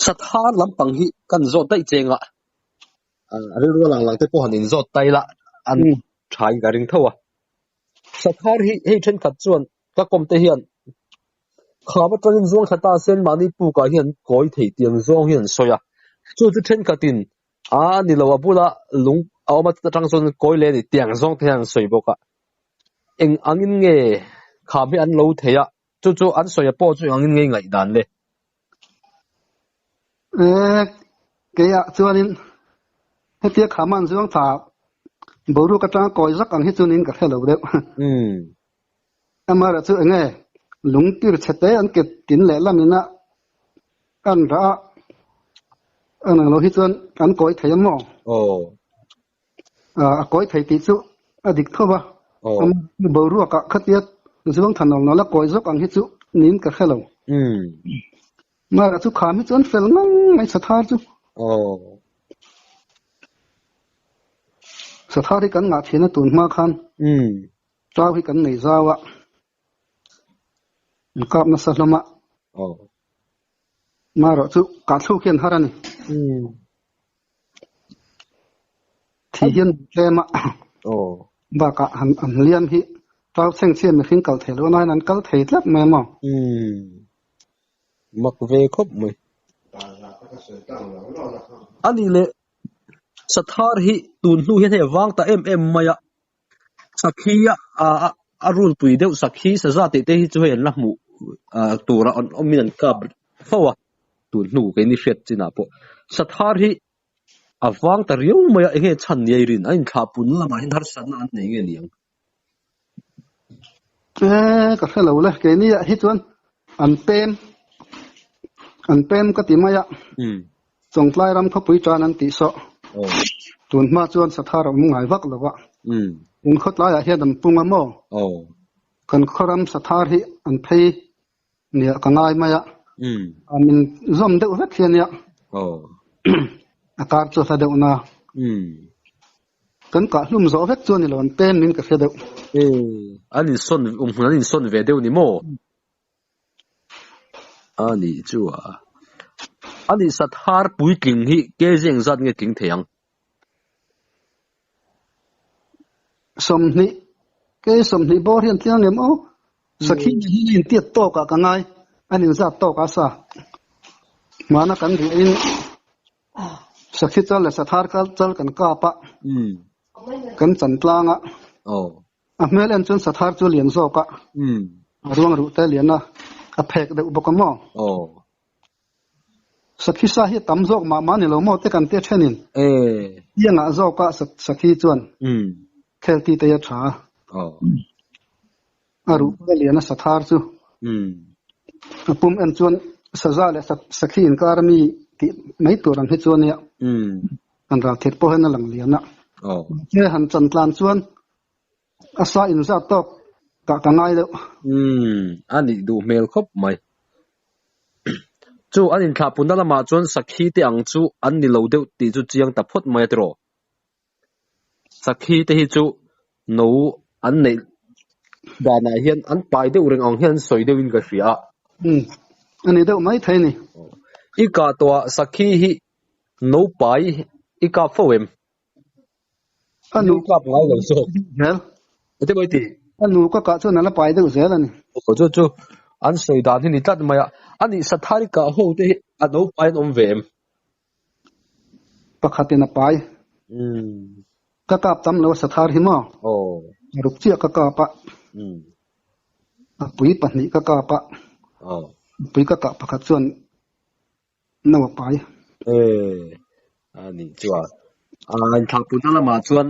Sathar lampang hi kan zawt daih cheng a, rilru a lang lang te pawh han inzawt ta ila an tha in ka ring tho a. Sathar hi hei thenkhat chuan ka kawm te hian kham atangin zuang thla ta sen mahni pukah hian kawi thei tiang zawng hian an sawi a, chu chu thenkhatin a ni lo a bula lung a awm atang chuan kawi leh a ni tiang zawng te hian an sawi bawk a. Eng angin nge kham hi an lo thei a, chu chu an sawi a pawh chu eng angin nge ngaihdan le? E, keiah chuanin hetia khama an zuang thla boruak atanga kawi zak ang hi chuanin ka hre lo deuh. Amaherawhchu chu enge lung tir chhe te an ke tin leh lamina an rah a, an ang lo hi chuan an kawi thei a maw? A kawi thei tih chu a dik tho va, boruakah khatia zuang tha nawlh nawlh a kawi zawk ang hi chu niin ka hre lo. Mara chu kham hi chuan fel ngang mai Sathar chu. Sathar hi kan ngah thin a tun hma khan tau hi kan nei zau a, an kap nasa hlawm a. Marawh chu kahthluk hian har a ni. Thi hian tlem a, bakah han an liam hi tau chhengchhia mihring kal thei loh nain an kal thei tlat mai a maw? Mak ve khawp mai. A nih leh Sathar hi tun hnu hian hei a vang ta em em mai a, Sakhi a a rulpui deuh sakhi saza tih te hi chu hei an la hmuh tura an awmin an kap fo a, tun hnu keini hriat chinah pawh Sathar hi a vang ta riau mai a, enge chhan ni a i rin? A inthlah pun lamah hian harsatna an nei nge ni ang? E, ka hre lo le, keini ah hi chuan an pem, an pem ka ti mai a, Chawngtlai ram khawpui tan an tih sawh, tun hma chuan Sathar a awm ngai vak lo a, in khawtlai ah hian an pung a maw? Kan khawram Sathar hi an phei nia ka ngai mai a, a min zawm deuh vek hi a nia, a kar chu a hla deuh na. Kan kah hlum zawh vek chuan i lo an pem in ka hre deuh. E, an insawn, um hmun an insawn ve deuh ni maw? A nih chu a. A nih Sathar puitling hi kg engzat nge tling thei ang? 20, kg 20 bawr hian tling ang em aw? Sakhi nen hian a intiat tawk ah ka ngai, an inzat tawk a sa. Hmana kan riahin Sakhi chal leh sathar kal chal kan kap a, kan chan tlang a, a hmel en chuan sathar chu a lian zawk a, a ruang ruh te a lian a, a phek deuh bawk a maw? Sakhi sa hi a tam zawk mah mah a ni lo maw te kan tia thenin tiangah zawk a sakhi chuan khel ti te hi a tha a, a ruh te a lian a sathar chu. A pum en chuan saza leh sakhi inkar ami tih mai tur ang hi chu ania. An ral thir pawh hian a lang lian a. Mahse han chan tlan chuan a sa inzat tawk kah ka ngai deuh. A nih duh hmel khawp mai. Chu an inthlahpunna lamah chuan sakhi te ang chu an ni lo deuh tih chu chiang ta phawt mai a tiraw? Sakhi te hi chu no an neih danah hian an pai deuh reng ang hian an sawi deuhin ka hria a. Umm, a ni deuh mai thei a ni. I kah tawhah sakhi hi no pai i kap fo em? A nu kap ngai lo zawk. Zel. Ete mawi ti? A nu ka kah chuan a la pai deuh zel a ni. Aw chu chu an sawi dan hi ni tlat mai a. A nih sathar i kah ho te hi a no pai an awm ve em? Pakhatin a pai. Ka kap tam lo a sathar hi maw? A ruk chiah ka kap a. A pui pahnih ka kap a. A pui ka kah pakhat chuan no a pai. E, a nih chuan a inthlahputna lamah chuan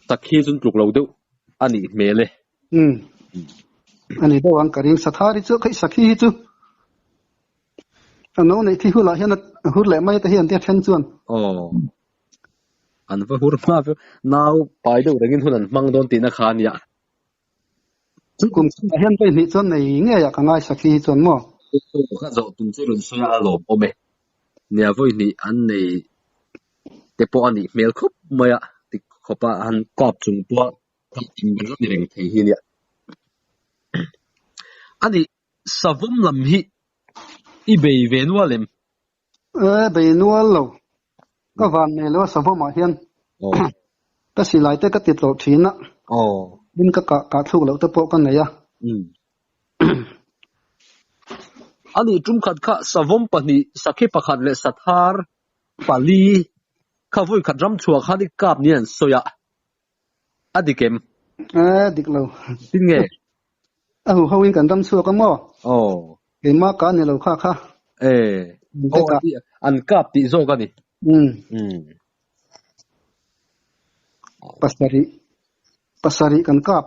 sakhi chu tluk lo deuh a nih hmel e. Umm, a ni deuh ang ka ring. Sathar hi chu, khaih sakhi hi chu A no neih thi hulah hian a hur leh mai te hi an tia then chuan. Aw. An va hur hma viau. Nau pai deuh rengin hun an hmang dawn tihna kha a nia. Kum khatah hian vawi hnih chuan nei ngeiah ka ngaihsak hi hi chuan maw? Ka zawh tum chu rawn sawi a, a lawmawm e. Nia vawi hnih an nei te pawh a nih hmel khawp mai a, ti khawp a han kap chung pawh a thah tam ber a ni reng thei hi nia. A nih savawm lam hi i bei ve nual em? E, bei nual lo. Ka van nei lo a savawmah hian ka silai te ka ti tlawh thin a. Tin ka kah kah thluk loh te pawh ka nei a. Ani tum khat kha savawm pahnih, sakhi pakhat leh sathar pali kha vawi khat ram chhuah khan i kap ni an sawi a. A dik em? E, dik lo. Tin nge? A hu ho in kan ram chhuak a maw? Aw. Keimah ka ni lo kha kha. E. Aw, an kap tih zawk a ni. Um. Pasarih. Pasarih kan kap.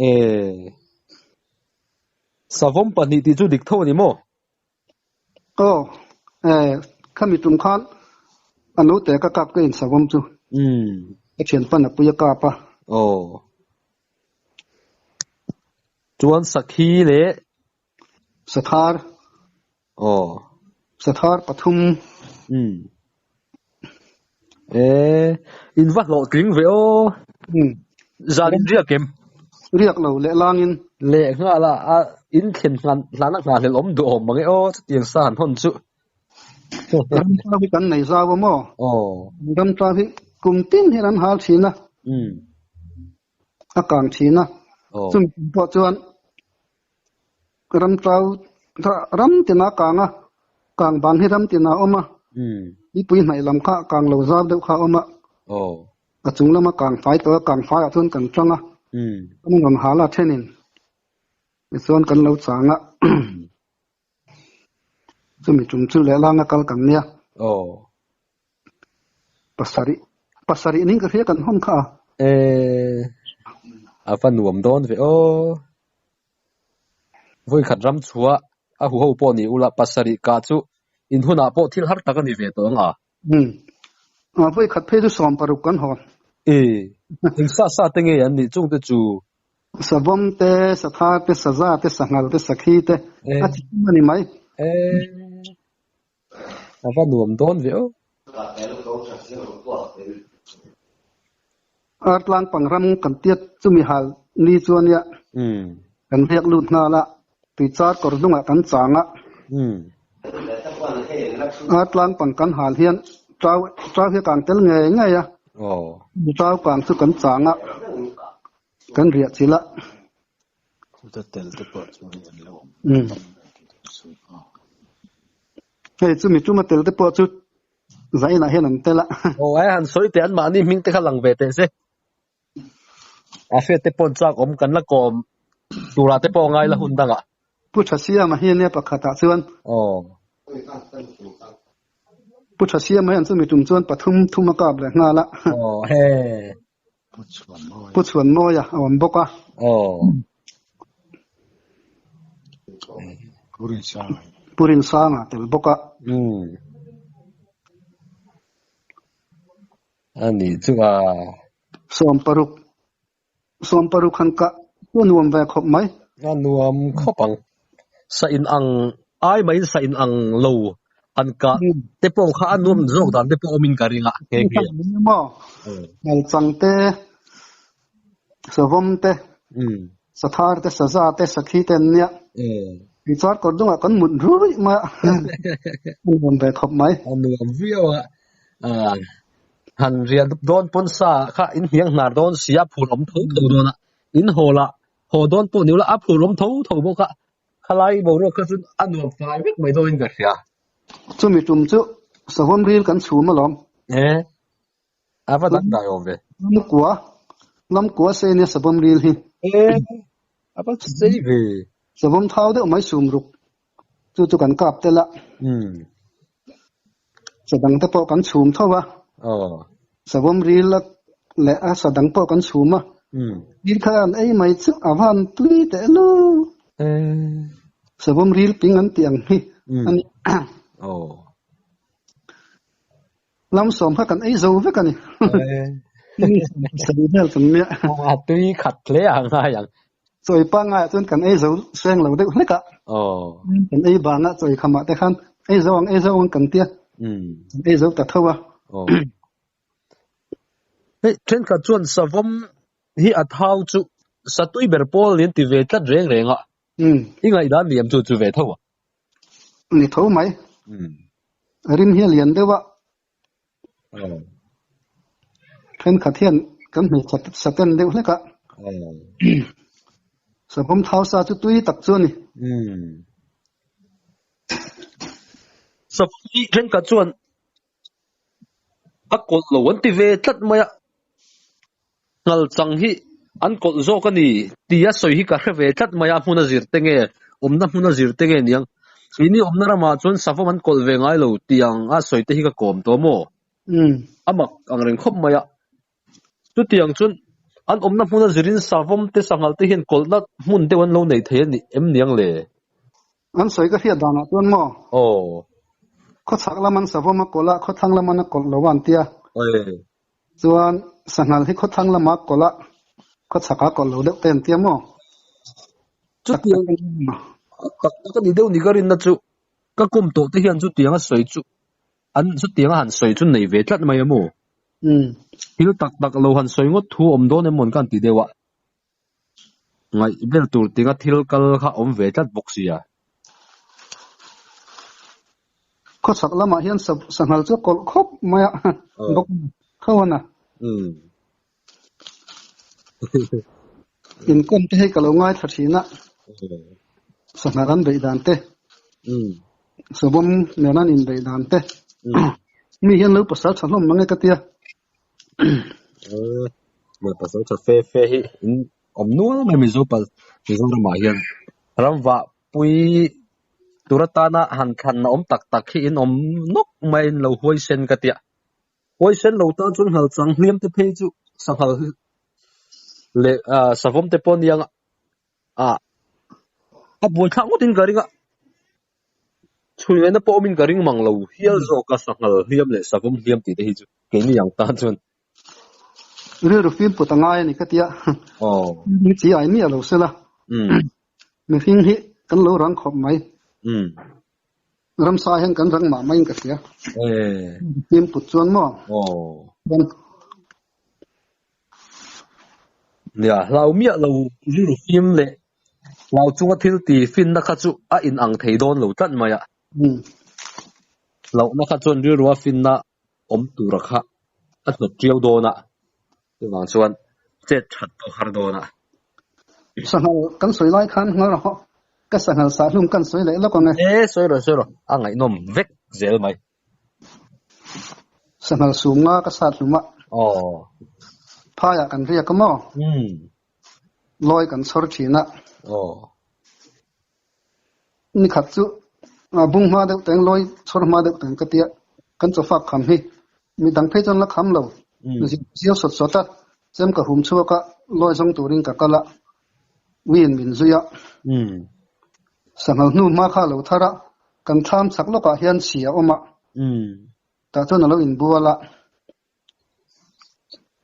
E. Savawm pahnih tih chu dik tho a ni maw? Aw, e, khami tum khan a naute ka kap ka in savawm chu. Ka thianpa Napuia kap a. Aw. Chuan sakhi leh. Sathar. Aw. Sathar pathum. Umm. E, in va hlawhtling ve aw. Umm. Zan in riak em? Riak lo leh langin. Leh nghal a, a in thlen hlan hlana nghahhlelh awm duh awm mang e aw, chutiang sa han hawn chu. Ram tlang hi kan nei zau a maw? Aw. Ram tlang hi kum tin hian an hal thin a. Umm. A kang thin a. Aw. Chumi kum pawh chuan Ram tau ram tina kang a, kang bang hi ram tina a awm a, mipui hnaih lam kha kang lo zau deuh kha a awm a, a chung lama kang fai tawh a, kang faiah chuan kan tang a, kan rawn hal a thenin tichuan kan lo chang a, chumi tum chu lehlanga kal kan nia. Pasarih, pasarih ning ka hria kan hawn kha a. E, a va nuam dawn ve aw. Vawikhat ram chhuah a huho pawh ni ula pasarih kah chu in hunah pawh thil har tak a ni ve tawh ang a. Umm, vawikhat phei chu 16 kan hawn. E, eng sa sa te nge an nih chung te chu? Savawm te, satha te, saza te, sanghal te, sakhi te a chi a ni mai. E. A va nuam dawn ve aw. Artlang pangram kan tiat chumi hal ni chuan nia kan riak lut nghal a, tuichar kawr hnungah kan chang a. Artlang pang kan hal hian trau trau hi a kang tel ngei ngei a, trau kang chu kan chang a, kan riah chilh a. Hei chumi tuma tel te pawh chu zainah hian an tel a. Aw ai han sawi teh an mahni hming te kha lang ve teh se. A hriat te pawh chak awm kan la kawm turah te pawh ngai la hun dangah. Pu Thasiama hi ania pakhatah chuan. Aw. Pu Thasiama hian chumi tum chuan pathum thum a kap leh nghal a. Aw he. Pu Chhuanmawia a awm bawk a. Aw. Pu Rinsanga tel bawk a. Umm. A nih chu a. 60, 60 han kah chu a nuam ve khawp mai. A nuam khawp ang. Sa in ang ai maiin sa in ang lo han kah te pawh kha a nuam zawk dan te pawh awmin ka ring a nghe nghe. Maw Ngalchang te, Savawm te, Sathar te, Saza te, Sakhi te an nia. Tuichar kawr dungah kan mut ruih mai a, a nuam ve khawp mai. A nuam viau a, han riah dawn pawn sa kha in hniang hnar dawn si a phur awm tho tho dawn a, in haw lah haw dawn pawh ni ula a phur awm tho tho bawk a, Khalai boruak kha chu a nuam fai vek mai dawin ka hria. Chumi tum chu savawm ril kan chhum alawm. E, a va dang dai awm ve. Lamkua, Lamkua sei nia savawm ril hi. E, a va sei ve. Savawm thau deuh mai sum ruk chu chu kan kap tel a. Sa dang te pawh kan chhum tho a. Aw. Savawm ril leh a sa dang pawh kan chhum a. Ril kha an ei mai chu a van tui teh lu. Savawm ril ping an tih ang hi a ni. Aw. Lam sawm kha kan ei zo vek a ni. Sawi vel kan nia. A tui khat hle ang ngai ang. Chawi pangngai ah chuan kan ei zo seng lo deuh hlek a. Kan ei bang a chawi kham ah te khan ei zo ang ei zo ang kan tia. Kan ei zo ta tho a. Hei thenkhat chuan savawm hi a thau chu satui ber pawl ni an ti ve tlat reng reng a. I ngaihdan liam chu chu ve tho a. Ni tho mai. Rim hi a lian deuh a. Thenkhat hian kan hmeichhe saten deuh hlek a. Savawm thau sa chu tui tak chu a ni. Savawm hi thenkhat chuan a kawlh lo an ti ve tlat mai a, nghal chang hi an kawlh zawk a ni tia sawi hi ka hre ve tlat mai a, hmun a zir te nge awmna hmun a zir te nge niang keini awmna ramah chuan savawm an kawlh ve ngai lo tiang a sawi te hi ka kawm tawh maw? A mak ang reng khawp mai a, chutiang chuan an awmna hmun a zirin savawm te sanghal te hian kawlhna hmun deuh an lo nei thei a ni em niang le? An sawi ka hriat danah chuan maw? Aw. Khawchhak lam an savawm a kawlh a, khawthlang lam an a kawlh lo a an tia. Chuan sanghal hi khawthlang lama a kawlh a, khawchhak a kawlh lo deuh te an tia maw? Chutiang tak tak a ni deuh ni ka rinna chu ka kum tawh te hian chutiang a sawi chu an chutiang a han sawi chu nei ve tlat mai a maw? Thil tak tak lo han sawi ngawt thu awm dawn em maw ka han ti deuh a. Ngaih ber tur tinga thil kal kha awm ve tlat bawk sia. Khawchhak lamah hian sanghal chu a kawlh khawp mai a, bawk tho a na. Inkawm te hi ka lo ngaithla thin a, sanghal an beih dan te, savawm nen an inbeih dan te, mi hian lo pasal tha hlawm mang e ka tia. Pasal tha fe fe hi in awm nual mai Mizo pa Mizoramah hian ramvah pui tur atana han thlan a awm tak tak hi in awm nawk mai in lo huaisen ka tia. Huaisen lo tan chuan nghal chang hliam te phei chu sanghal leh savawm te pawh aniang a a buaithlak ngawtin ka ring a. Chhui lehna pawh awmin ka ring mang lo hial zawk a, sanghal hliam leh savawm hliam tih te hi chu keini ang tan chuan. Rilru fim put a ngai a ni ka tia. Mi chi ai miah lo sela. Mihring hi kan lo rang khawp mai. Ramsa hian kan rang mah maiin ka hria. Fim put chuan maw? Nia, hlau miah lo rilru fim leh hlau chunga thil ti finna kha chu a in ang thei dawn lo tlat mai a. Hlauhna kha chuan rilrua finna awm tura kha a hnawt ṭiau dawn a, chuvang chuan chet ṭhat pawh har dawn a. Sanghal kan sawi lai khan nghal rawh, ka sanghal sahlum kan sawi leh lawk ang e. E, sawi rawh, sawi rawh, a ngaihnawm vek zel mai. Sanghal sum nga ka sat hlum a. Aw. Phaiah kan riak a maw? Lawi kan chhawr thin a. Aw. Nikhat chu bung hma deuh teng lawi chhawr hma deuh teng ka tia kan chawfak kham hi midang phei chuan la kham lo. Ziau sawt sawt a, chem ka hum chhuak a, lawi zawng turin ka kal a, uiin min zui a. Sanghal hnu hma kha a lo thar a, kan thlam chak lawkah hian chhi a awm a, tah chuan a lo inbual a.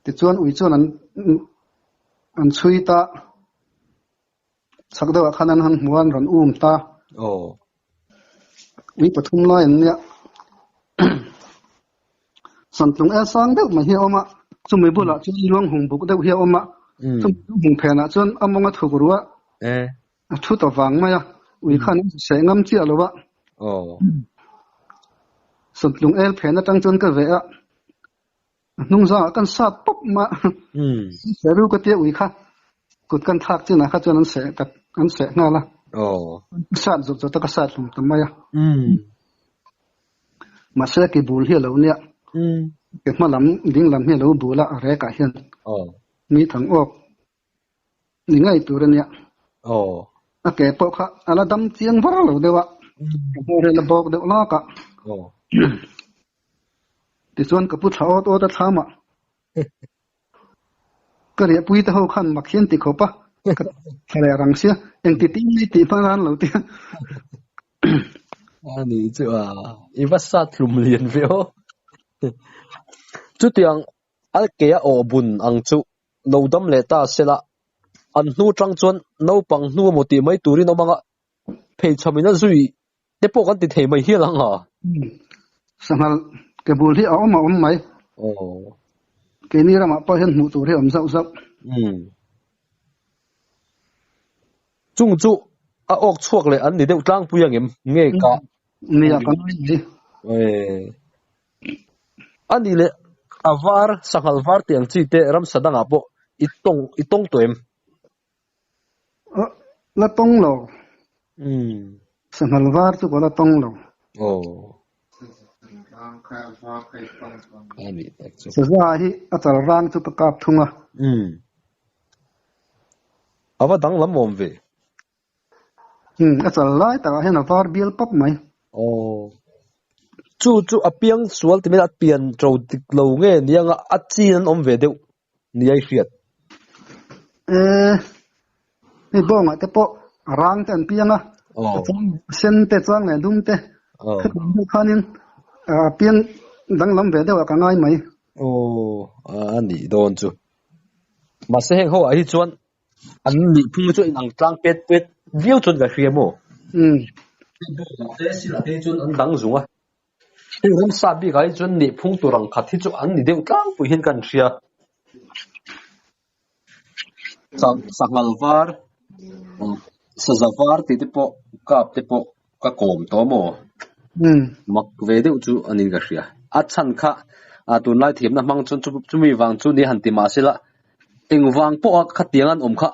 Tichuan ui chuan an an chhui ta, chak deuhah khan an han hmu a, an rawn um ta. Ui pathum lai an nia. Santlung el sang deuh mai hi a awm a, chumi bulah chuan luang hung buk deuh hi a awm a, chumi luang hung phenah chuan a mawng a thuk ruah. A thu ta vang mai a, ui khan a seh ngam chiah lo a. Santlung el phen atang chuan ka veh a, a hnung zangah kan sat pawp mai a. Seh ru ka tia ui kha kut kan thlak chinah kha chuan an seh ta an seh nghal a. Ka sat zawt zawt a ka sat hlum ta mai a. Mahse ke bul hi a lo nia. Ke hma lam ding lam hi a lo bul a, a rekah hian mi thang awk. Ni ngei tur a nia. Aw. A ke pawh kha a la dam chiang var lo deuh a. Ka hmawr hi a la bawk deuh lak a. Aw. Tichuan ka pu thla awt awt a thlam a. Ka riahpui te ho khan mak hian ti khawp a. Ka thla leh rang sia. Engti tih nge tih hman ran lo tia. A ni chu a. I va sat hlum lian ve aw. Chutiang a ke a awh bun ang chu. Lo dam leh ta sela, An hnu tang chuan naupang hnu emaw tih mai turin awm anga pheichham in a zui te pawh kan ti thei mai hial ang a. Sanghal ke bul hi a awm a awm mai. Keini ramah pawh hian hmuh tur hi a awm zauh zauh. Chung chu a awk chhuak leh an ni deuh tlangpui ang em? Nge ka Nia ka ngai mai. A nih leh a var, sanghal var tih ang chi te ramsa dangah pawh i tawng i tawng tawh em? La tawng lo. Sanghal var chu ka la tawng lo. Saza hi a chal rang chu ka kap thung a. A va danglam awm ve. A chal lai takah hian a var bial pap mai. Aw. Chu chu a piang sual ti mai a pian to dik lo nge nia nga a chin an awm ve deuh nia i hriat. E, hei bawngah te pawh a rang te an piang a, a chang sen te chang leh dum te khatiang deuh khanin a piang danglam ve deuhah ka ngai mai. Aw, a nih dawn chu. Mahse heng ho ah hi chuan an nih phung chu inang tlang pet pet viau chuan ka hria maw? Te sirah te hi chuan an dang zung a. Heng ramsa bikah hi chuan nih phung tur ang khat hi chu an ni deuh tlangpui hian kan hria. Sanghal var, saza var tih te pawh kap te pawh ka kawm tawh maw? Mak ve deuh chu a niin ka hria. A chhan kha tunlai thiamna hmang chuan chumi vang chu ni han ti mah se la, engvang pawha khatiang an awm kha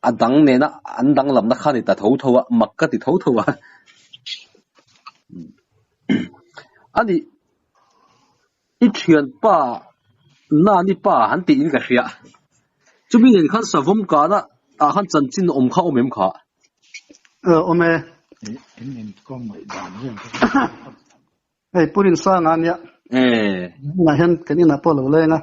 a dang nena an danglamna kha a ni ta tho tho a, mak ka ti tho tho a. A nih, i thianpa Nani pa han tiin ka hria. Chumi nen khan savawm kana ah khan chanchin awm kha awm em kha? Awm e. Hei Pu Rinsanga ania. Tunah hian kan inah pawh a lo leng a.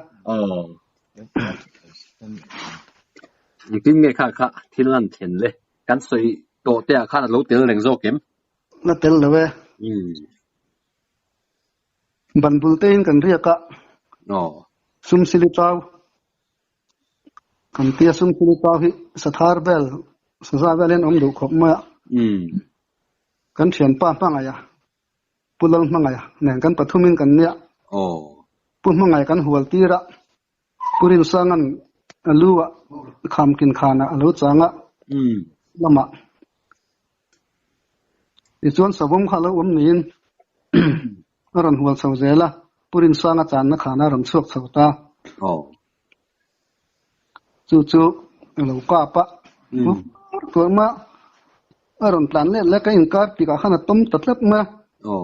Engtin nge kha kha thil an thlen le? Kan sawi tawh te ah khan a lo tel reng zawk em? La tel lo e. Ban bul te in kan riak a. Sum sili chau. Kan tia sum sili chau hi sathar vel saza vel hian awm duh khawp mai a. Kan thianpa hmangaih a. Pu Lal Hmangaih nen kan pathumin kan nia. Pu Hmangaih kan hual tir a, Pu Rinsanga'n a lu ah khamkin khanah a lo chang a, lamah tichuan savawm kha a lo awm niin a rawn hual chho zel a, Pu Rinsanga channa khanah a rawn chhuak chho ta. Chu chu a lo kap a, tuah mai a, a rawn tlan let leh ka inkar tikah khan a tawm ta tlat mai a.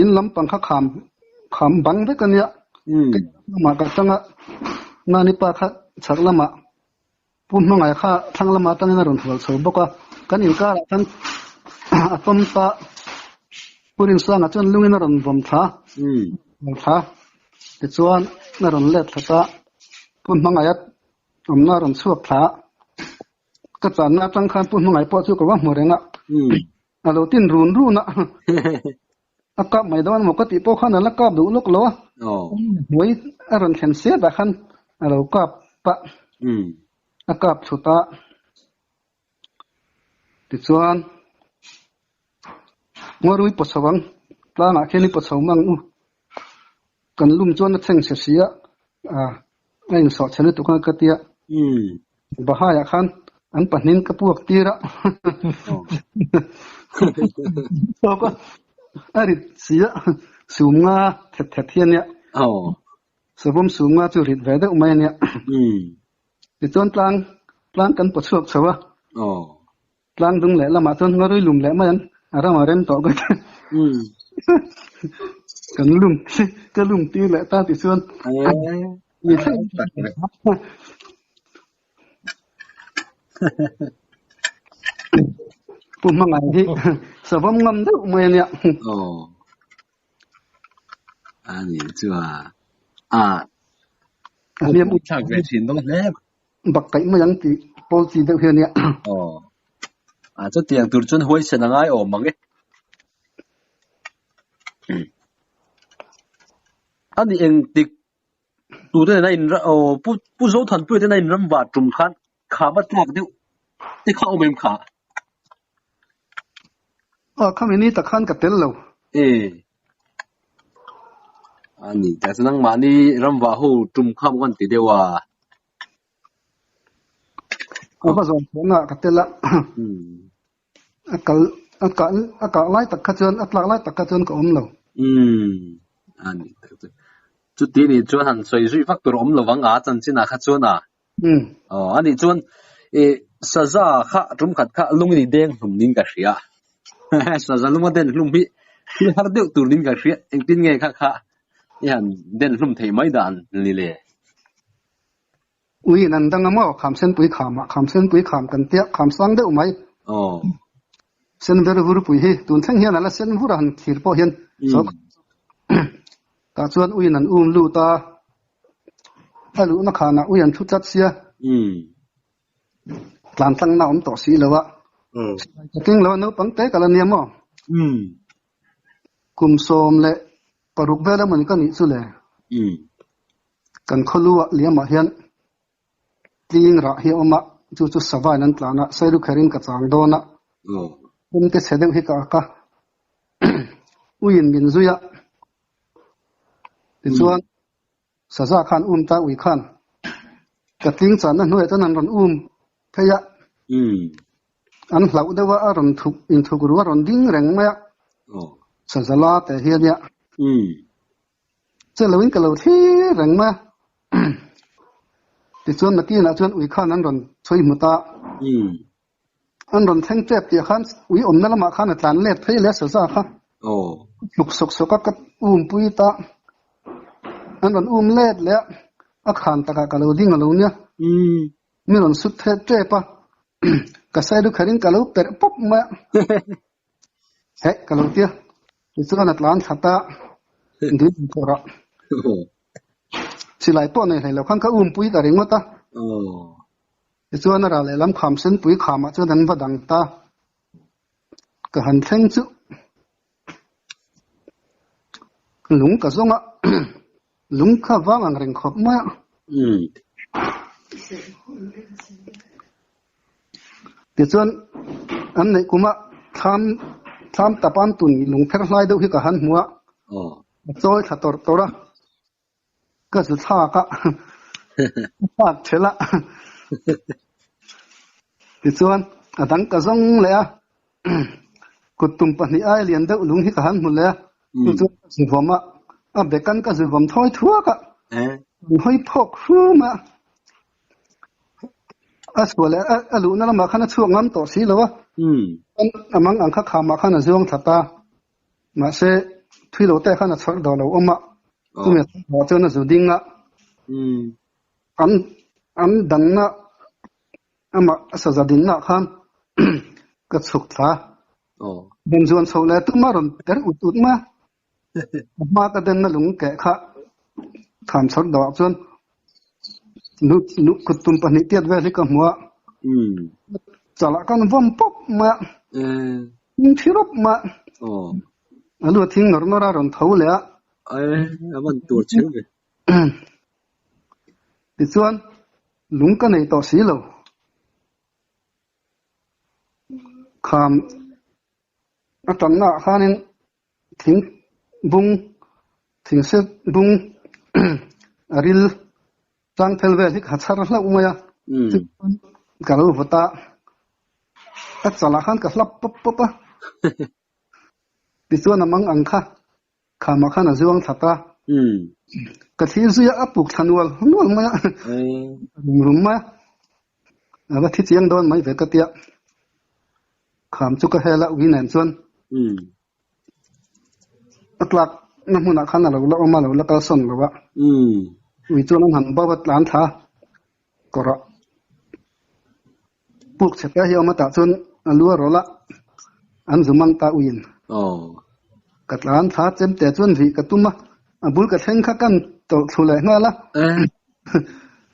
In lampang kha kham kham bang vek a nia, ka lamah ka tang a, Nani pa kha chhak lamah Pu Hmangaih kha thlang lamah atangin a rawn hual chho bawk a, kan inkarah khan a tawm ta Pu Rinsanga chuan lungin a rawn vawm thla, vawm thla tichuan a rawn let thla ta, Pu Hmangaiha awmna a rawn chhuak thla a, ka channa atang khan Pu Hmangaih pawh chu ka va hmu reng a, a lo tin run run a, a kap mai dawn emaw ka tih pawh khan a la kap duh lawk lo a, hnuai a rawn thlen set ah khan a lo kap a, a kap thut a, tichuan Ngawarui paw chho ang, tlangah khian i paw chho mang u, kan lum chuan a thleng chhe si a, a insawh chhe lutuk ang ka tia, Bahaiah khan an pahnin ka puak tir a, a rit si a, sum nga thet thet hi a nia, savawm sum nga chu rit ve deuh mai a nia, tichuan tlang tlang kan paw chhuak chho a. Tlang dung leh lamah chuan ngarui lum leh mai an a ram a rem tawh ka ti. Kan lum ka lum tir leh ta ti chuan mi thleng Pu Hmangaih hi savawm ngam deuh mai a nia. A ni chu a a hliam thlak ve thin dawn hle. Bak kaih mai ang tih pawl chi deuh hi a nia. Aw. A chutiang tur chuan huaisen a ngai awm ang e. A ni eng tik Tute nena in aw Pu Pu Zothanpuia te nena in ram vah tum khan kham a tlak deuh te kha awm em kha? Aw khami ni tak khan ka tel lo. E. A ni ta chu nangmahni ram vah ho tum kha maw kan ti deuh a. A va zawn chhuahna ah ka tel a. A kal a kah a kah lai tak kha chuan a tlak lai tak kha chuan ka awm lo. Umm a ni tak chu. Chuti nih chuan han sawi zui vak tur a awm lo vang a chanchin ah kha chuan a. Umm. Aw a nih chuan i saza kha tum khat kha lung in i deng hlum niin ka hria. Saza lung a den hlum hi thil har deuh tur niin ka hria. Engtin nge kha kha i han den hlum theih mai dan ni le? Ui in an dang a maw? Kham senpui kham ah kham senpui kham kan tia kham sang deuh mai. Aw. Sen ver vur pui hi tun thleng hian a la sen vur a han thlir pawh hian so tah chuan ui in an um lut a, a luhna khanah ui an thu tlat sia. Tlan tlangna awm tawh si lo a. Ka keng lo a naupang te ka la nia maw? Kum 16 vel emawni ka nih chu le. Kan khawluah liamah hian tling rah hi a awm a, chu chu savain an tlan a, sairu kherin ka chang dawn a, pum te chhe deuh hi ka ak a, uiin min zui a, tichuan saza khan um ta ui khan ka tling channa hnuaiah chuan an rawn um phei a, an hlauh deuh a, a rawn thuk inthuk ru a rawn ding reng mai a, saza la teh hi a nia. Che loin ka lo thlir reng mai a. Tichuan nakinah chuan ui khan an rawn chhui hmu ta. An rawn thleng tep tih khan ui awmna lamah khan a tlan let phei leh a saza kha. Hluk sawk sawk a ka um pui ta. An rawn um let leh a, a khan takah ka lo ding a lo nia. Mi rawn sut thet tep a, ka sailu kherin ka lo perh pawp mai a. Heh ka lo tia. Tichuan a tlan thla ta dui in kawrah. Silai pawh nei hlei lo khan ka umpui ta ringawt a. Tichuan a ral lehlam kham senpui khamah chuan an va dang ta. Ka han thleng chu lung ka zawng a, lung kha vang ang reng khawp mai a. Tichuan an neih kuma thlam thlam tap an tun lungpher hlai deuh hi ka han hmu a, a chawi thla tawrh tawrh a, ka zu thlak a, ka thlak thelh a, tichuan a dang ka zawng leh a, kut tum pahnih ai lian deuh lung hi ka han hmu leh a, chu chuan ka zu vawm a, a bekan ka zu vawm thawi thuak a, an hawi phawk hrum a. A chhuah leh a luhna lamah khan a chhuak ngam tawh si lo a. A mang ang kha khamah khan a zuang thla ta. Mahse, thui lo te khan a chhawrh dawh lo awm a. Chumi a chhawrh dawh chuan a zu ding a. An an danna amah a saza dinna khan ka chhuk thla. Den zuan chhoh leh tum a rawn per ut ut mai a. A hma ka denna lung keh kha tham chhawrh dawhah chuan nu nu kut tum pahnih tiat vel hi ka hmu a. Chalah khan vawm pawp mai a. Thing thi rawp mai a. A lu a thing nawr nawr a rawn tho leh a. Tichuan lung ka nei tawh si lo. Kham a tanna ah khanin Thing bung, thing se bung a ril tlang phel vel hi ka chhar hlauh mai a, chuan ka lo vawt a, ka chalah khan ka hlap pawp pawp a, tichuan a mang ang kha khamah khan a zuang thla ta, ka thlir zui a, a puk thla nual nual mai a, rum rum mai a, a va thi chiang dawn mai ve ka tia, kham chu ka hel a ui nen chuan. A tlak na hmunah khan a lo la awm a, a lo la kalsawn lo a. Ui chuan an han bo a, tlan thla kawrh a. Puk chhe te hi a awm a, tah chuan a lu a rawlh a, an zu mang ta uiin. Ka tlan thla chem te chuan rih ka tum a, a bul ka thleng kha kan tawlh thlu leh nghal a.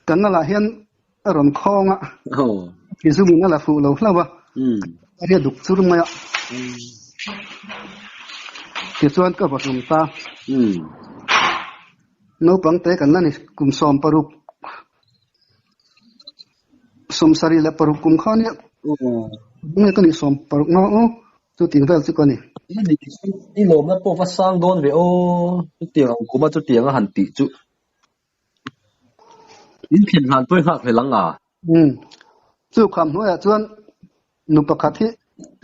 Ka ngalah hian a rawn khawng a, i zumin a la fuh lo hlauh a, a ria duk chur mai a. Tichuan ka va hlum ta. Naupang te kan la ni kum 16, 76 kum kha nia. Nge ka nih 16 nga aw chutiang vel chu ka ni. I lawmna pawh va sang dawn ve aw chutiang ang kuma chutiang a han tih chu. In thlen hlan pawh i nghak hlel ang a. Umm chu kham hnuaiah chuan nu pakhat hi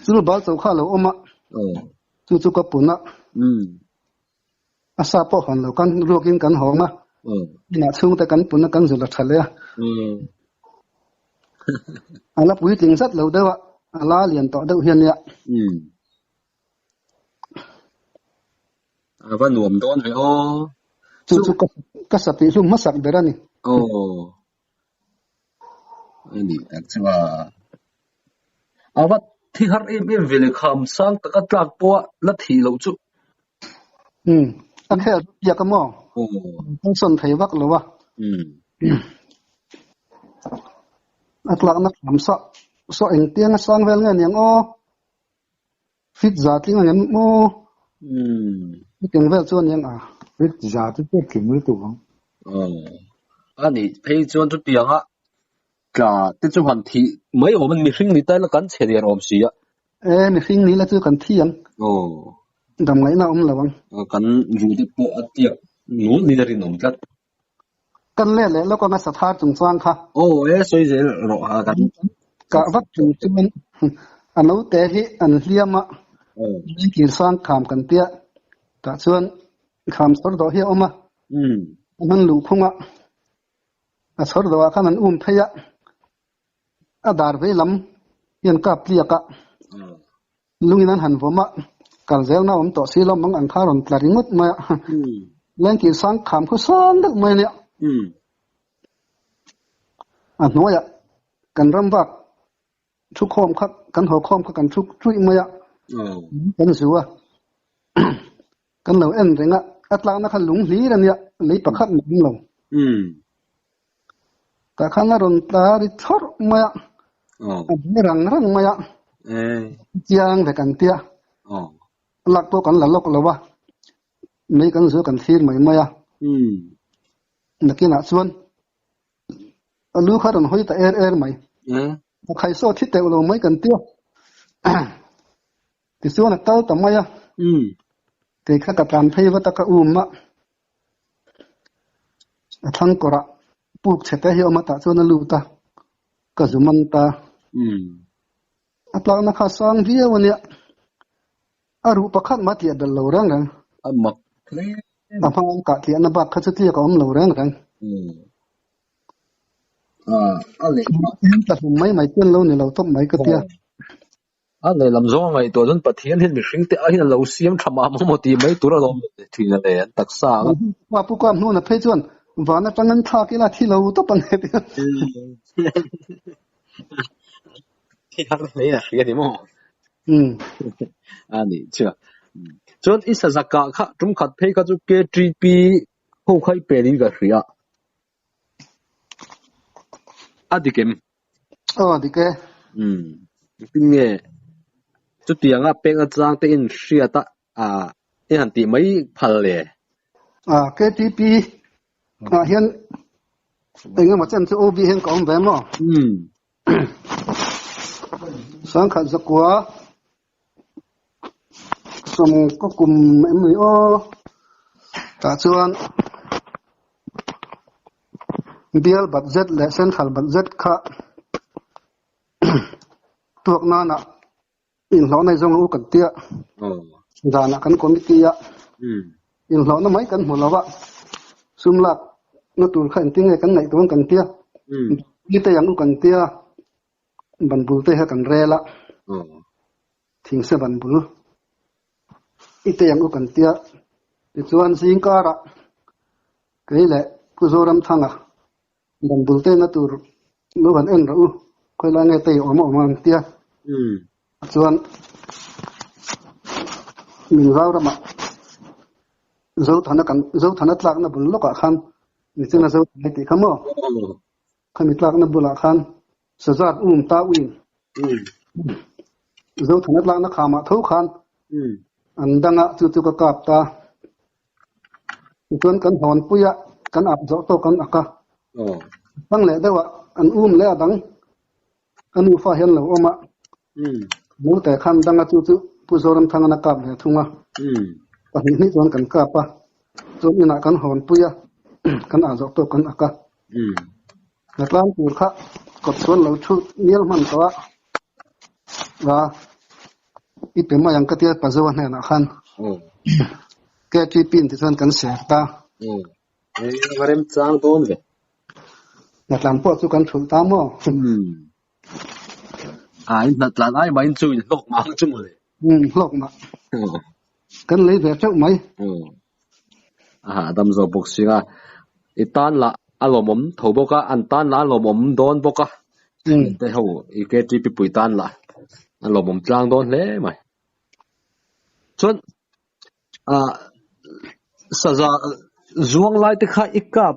chul bal cho kha a lo awm a, chu chu ka pun a. A sa pawh hawn lo kan ruakin kan hawng a, inah chhungte kan pun a kan zul a tha leh a. A la puitling zat lo deuh a, a la lian tawh deuh hian nia. A va nuam dawn ve aw. Chu chu ka sa tih hlum hmasak ber a ni. Aw. A nih tak chu a. A va thi har em em ve le kham sang taka tlak pawha la thih loh chu. Umm. A khel chu piak a maw? Aw. Kan sawn thei vak lo a. Umm. A tlakna kham sa saw engtiang a sang vel nge niang aw. Fit za tling ang em maw? Umm. Chutiang vel chu a niang a. Fit za chu chu tling lutuk ang. Aw. A nih phei chuan chutianga tla te chu han thih mai awm a ni. Mihring ni ta ila kan chhe der awm si a. E, mihring ni la chu kan thi ang. Aw. Dam ngaihna a awm lo ang. Kan zu te pawh a tiak nul niin a rinawm tlat. Kan let leh lawk anga sathar chungchang kha. Aw e, sawi zel rawh ha kan. Kah vak chung chuan a naute hi an hliam a, Lengkir sang kham kan tia, tah chuan kham chhawr dawh hi a awm a, an han luh khung a, a chhawr dawhah khan an um phei a, a dar vei lam hi an kap tliak a, lungin an han vawm a, kal zelna a awm tawh si lo mang ang kha a rawn tla ringawt mai a, lengkir sang kham khu sang deuh mai a nia. A hnuaiah kan ram vak thu khawm kha kan haw khawm kha kan thu ṭuih mai a, kan zu a, kan lo en reng a, a tlakna kha lung hlir a nia, lei pakhat mah awm lo. Tah khan a rawn tla ri thlawrh mai a, a be rang rang mai a, chiang ve kan tia, lak pawh kan la lawk lo a, mei kan zu kan thlir mai mai a, nakinah chuan a lu kha rawn hawi ta er er mai, a khaisaw thi teuh lo mai kan tia, tichuan a kal ta mai a, kei kha ka tlan phei vat a ka um a. A thlang kawrah puk chhe te hi a awm a tah chuan a lut a, ka zu man ta. A tlakna kha a sang viau a nia, a ruh pakhat mah a tliah belh lo reng reng. A mak hle. A hma an kah tliahna bak kha chu tliak a awm lo reng reng. A leh. Tla hlum mai mai chuan lo ni lo tawp mai ka tia. A lehlam zawng a ngaihtuah chuan Pathian hian mihring te aiin a lo siam tha mah maw tih mai tur a lawm thin a le an taksa ang a. Pa pu Kam hnuna phei chuan van atang an thlak ila thi lo tawp a ni tia. Thi har hle a hria ni maw? A nih chu. Chuan i sazaka kha tum khat phei kha chu KTP ho kha i pen in ka hria. A dik em? Aw a dik e. Umm. Engtin nge chutianga pek nachang te in hriat a ah i han tih mai phal le? Ah KTP ah hian engemaw chen chu OB hian ka awm ve maw? Umm. Sangkhat zakua sawm ka kum em ni aw tah chuan bial budget leh central budget kha tuak nana inhlawhna hi zawng u kan tia zanah kan committee a inhlawhna mai kan hmu lo a sum lak na tur kha engtin nge kan ngaih dawn kan tia ni te ang u kan tia. Ban bul te kha kan rel a, thingse ban bul i te ang u kan tia. Tichuan zingkarah kei leh Pu Zoramthanga ban bul te na tur lo han en rawh u, khawilai nge tei awm a awm ang tia. Chuan min rau ramah Zothana kan Zothana tlakna bul lawkah khan nichina Zothana tih kha maw? Khami tlakna bulah khan Sazat um ta uin Zothana tlakna khamah tho khan an danga chu chu ka kap ta. Tichuan kan hawn pui a, kan ap zawh tawk an ak a. Hmang leh deuh ah an um leh a dang a nufa hian lo awm a. Naute khan dang a chu chu Pu Zoramthangan a kap ve thung a. Pahnih hnih chuan kan kap a, chuan inah kan hawn pui a, kan ah zawh tawk kan ak a. Hnatlang tur kha kawt chuan lo thu mial hman tawh a, a i pe mai ang ka tia Pazoa hnenah khan KTP in tichuan kan ser ta. A rem chang dawn ve. Hnatlang pawh chu kan thulh ta maw? A in hnatlan ai mah in chu in hlawk mah ang chu mawle. Hlawk mah. Kan lei ve teuh mai. A hahdam zawk bawk si a, i tan lah a lawmawm tho bawk a, an tan lah a lawmawm dawn bawk a, te ho i KTP pui tan lah a lawmawm tlang dawn hle mai. Chuan ah saza zuang lai te kha i kap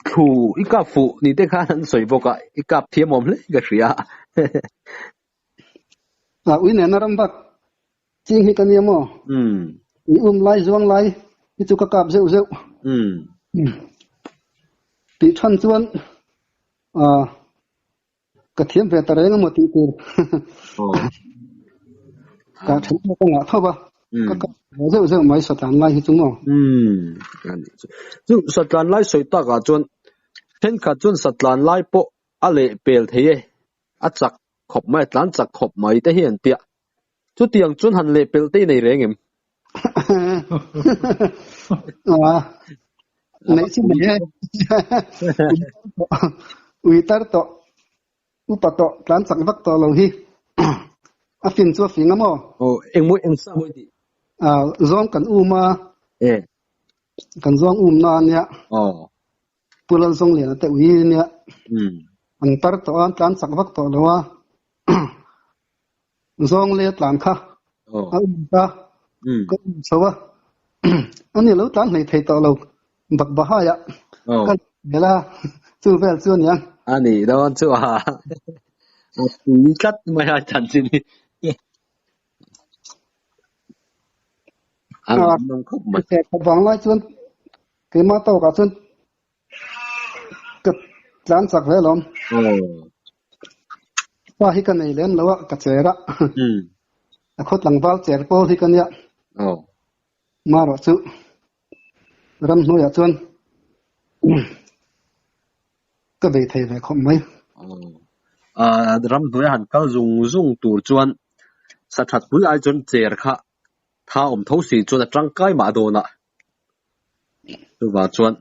thlu i kap fuh ni te khan an sawi bawk a, i kap thiam awm hle ka hria. Ah ui nena ram bak Ching hi ka nia maw? I um lai zuang lai hi chu ka kap zeuh zeuh. Tih than chuan ka thiam ve ta reng emaw tih tur ka then ka ngah tho va. Ka kap ve zeuh zeuh mai satlan lai hi chu maw? Chu satlan lai sawi takah chuan thenkhat chuan satlan lai pawh a leh pel thei e, a chak khawp mai, a tlan chak khawp mai te hi an tia. Chutiang chuan han leh pelh te i nei reng em? Neih chu nei e. Ui tar tawh, upa tawh, tlan chak vak tawh lo hi. A fin chu a fing a maw? Aw, engmaw eng sa maw i tih? Zawng kan um a. Kan zawng um na ania. Pu Lalzawngliana te ui ania. An tar tawh a, an tlan chak vak tawh lo a. Zawng leh tlan kha a um ta, ka um chho a, ani lo tlan hlei thei tawh lo, Bakbahai ah ka vel a, chu vel chu ania. A nih dawn chu a tui tlat mai a chanchin hi. A ngaihnawm khawp mai. Vang lai chuan keimah tawkah chuan Ka tlan chak ve alawm. Pa hi ka nei lem lo a, ka cher a. A khaw tlangval cher pawl hi ka nia. Marawh chu ramhnuaiah chuan ka bei thei ve khawp mai. Ramhnuaia han kal zung zung tur chuan sa that pui ai chuan cher kha tha awm tho si chuan a tangkai mah dawn a. Chuvang chuan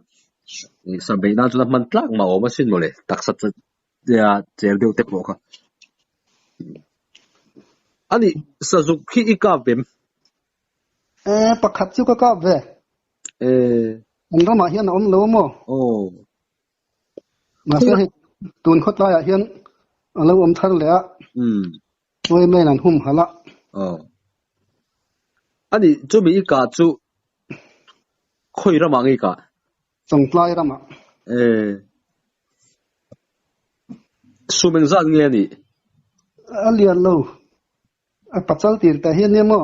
sa beih nan chuan a hman tlak mah awm asin mawle taksa cher deuh te pawh kha. Ani sazuk khi i kap em? E pakhat chu ka kap ve. E. An ramah hian a awm lo maw? Aw. Mahse hei tun khawtlaiah hian a lo awm thar leh a. Ngawi mai an hum halh a. Aw. Ani chumi i kah chu khawi ramah nge i kah? Chawngtlai ramah. E. Sum engzat nge a nih? A lian lo. A pachal tir tah hian nia maw?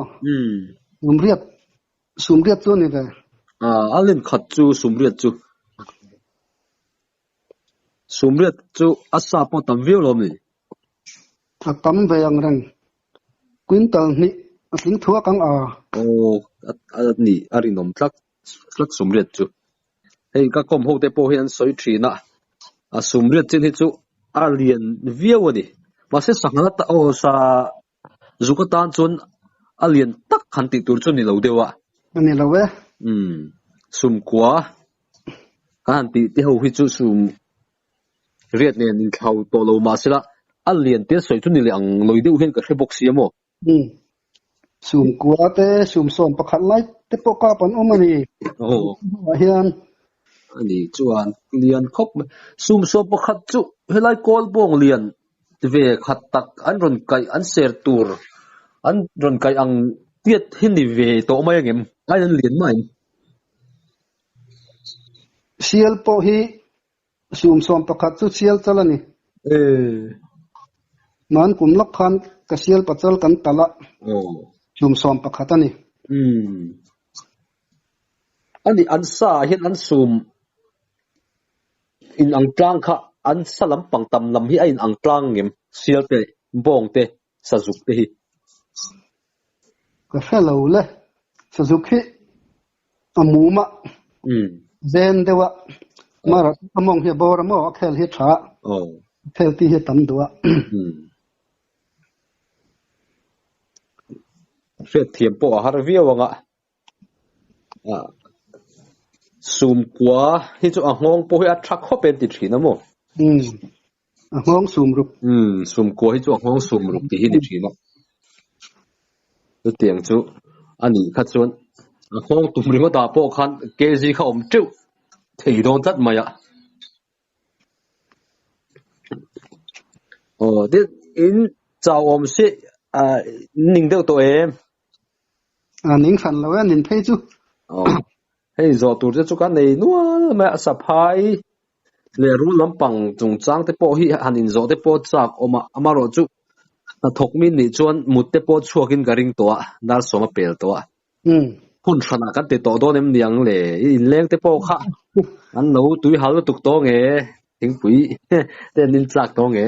Sumriat, sumriat chu a ni ve. A len khat chu sumriat chu. Sumriat chu a sa pawh tam viau lo ni? A tam ve ang reng. Quintal hnih a tling thuak ang a. Aw, a nih a rinawm tlat tlat sumriat chu. Hei ka kawm ho te pawh hi an sawi thin a, a sumriat chin hi chu a lian viau a ni. Mahse sangha ta aw sa zuk atan chuan a lian tak han tih tur chu ni lo deuh a. A ni lo e. Umm, sumkua kan han tih te ho hi chu sum riat nen inthlau tawh lo mahsela a lian te sawi chu ni leh ang lawi deuh hian ka hre bawk si a maw? Umm, sumkua te sumsawm pakhat lai te pawh kap an awm a ni. Aw. Ah hian. A ni chuan lian khawp mai. Sumsawm pakhat chu helai kawl bawng lian ve khat tak an rawn kaih an ser tur an rawn kaih ang tiat hi ni ve tawh mai angem? Ai an lian mai. Sial pawh hi sumsawm pakhat chu sial chal a ni. Hman kum lawk khan ka sial pachal kan talh a, sumsawm pakhat a ni. Ani an sa ah hian an sum in ang tlang kha an sa lampang tam lam hi a in ang tlang ngem sial te bawng te sazuk te hi. Ka hre lo le, sazuk hi a mum a, zen deuh a, mara a mawng hi a bawr a maw a khel hi a tha a, a khel ti hi a tam duh a. Hriatthiam pawh a har viau ang a. Sumkua hi chu a nghawng pawh hi a tha khawp e an ti thin a maw? A nghawng sum ruk. Umm, sumkua hi chu a nghawng sum ruk tih hi ni thin a. Chutiang chu a nih kha chuan a nghawng tum ringawt ah pawh khan kg kha awm teuh thei dawn tlat mai a. Aw, tin in chau awm si ah ning deuh tawh em? A ning hran lo e, nin phei chu. Aw, hei zawh tur te chu ka nei nual mai a, saphai leh rul lampang chungchang te pawh hi han inzawh te pawh chak awm a, amaherawhchu hnathawk mi nih chuan mut te pawh chhuakin ka ring tawh a, dar sawm a pel tawh a. Hun hranah kan ti tawh dawn em ni ang le? I inleng te pawh kha an lo tui hal lutuk tawh nge? Thingpui te an intlak tawh nge?